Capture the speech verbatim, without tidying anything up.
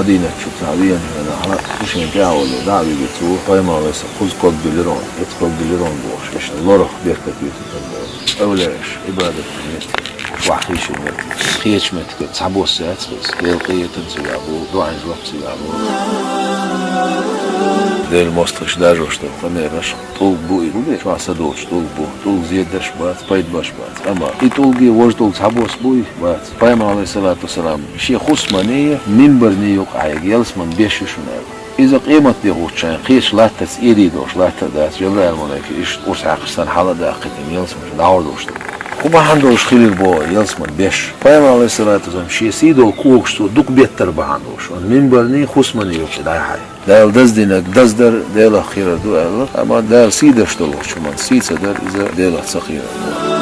Дийнахь чу цхьа веана хьалха, цу шен тӀаьхьа вале, дӀа а вигира цо, пайхамар Ӏалайхи ссалам, кхуза ког диллира хьуна, оцу ког диллира хьуна бохуш, иштта лорах беркат юьйцура цунна бохуш. Эвлаяаш, Ӏибадат динан меттиг, чохь хийшина меттиг, кхечу меттигара цхьабосса яц иза. Делан къинхетам цигахь бу, доӀанан жоп цигахь бу. Делан мостагӀаша дажош долу къамелаш, тӀулг бу и, хӀун бен чохь са доцуш тӀулг бу. ТӀулг зедарш бац, пайда беш бац. Амма и тӀулге важа тӀулг цхьабосса буй? Бац. Пайхамар Ӏалайхи ссалату вассалам шен хӀусаман, минбаран юкъахь ялсамани беш ю шуна аьлла. Иза къематде хӀуттучу хенахь кхечу латтаца ирий долуш латта а дац, Жабраил малайка иштта урс хьаькхча санна хьала а даккхийтина ялсамани чу дӀагӀур долуш ду. ХӀун бахьана долуш хилира боху ялсамани беш? Пайхамар Ӏалайхи ссалату вассалам шен сий долу когаш цо дукха беттар бахьана долуш, оцу минбаран, хӀусаман юкъахь дӀаяхьай. Дала даздинарг даздар Делах кхерар ду аьлла, амма Дала сий деш долчу хӀуманна сий ца дар, иза Делах ца кхерар ду.